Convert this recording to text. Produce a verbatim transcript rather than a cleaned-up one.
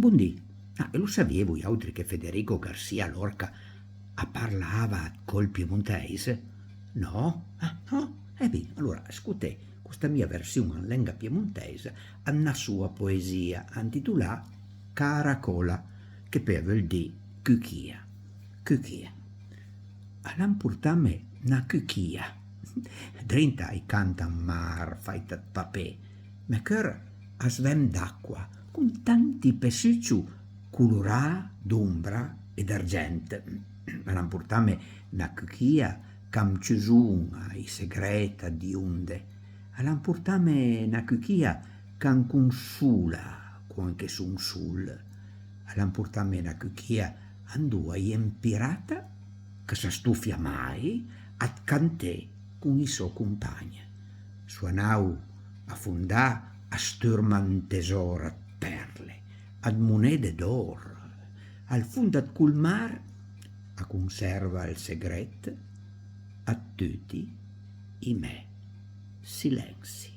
Bondì. Ah, e lo savìe voiàutri che Federico Garcia Lorca a parlava ëd còl piemontèis? Nò? Ah, nò? E bin, alora, scoté costa mia version an lenga piemontèisa ëd na soa poesìa antitolà Caracola, che peui a veul dì cuchìa. Cuchìa. A l'han portame na cuchìa. Drinta a-i canta un mar fàit ëd papé, mè cheur as vèm d'acqua, con tanti pessuccio colorà d'ombra e d'argent. A l'han portame na cuchìa ch'am ciusona ij segrèt ëd j'onde. A l'han portame na cuchìa ch'am consola quand che son sol. A l'han portame na cuchìa andoa a-i é un pirata ch'a së stofia mai ëd canté con ij sò compagn. Soa nau a fondà a sturma un tesòr ëd perle, ëd monede d'òr. Al fond ëd col mar a conserva ël segrèt ëd tuti ij mè silensi.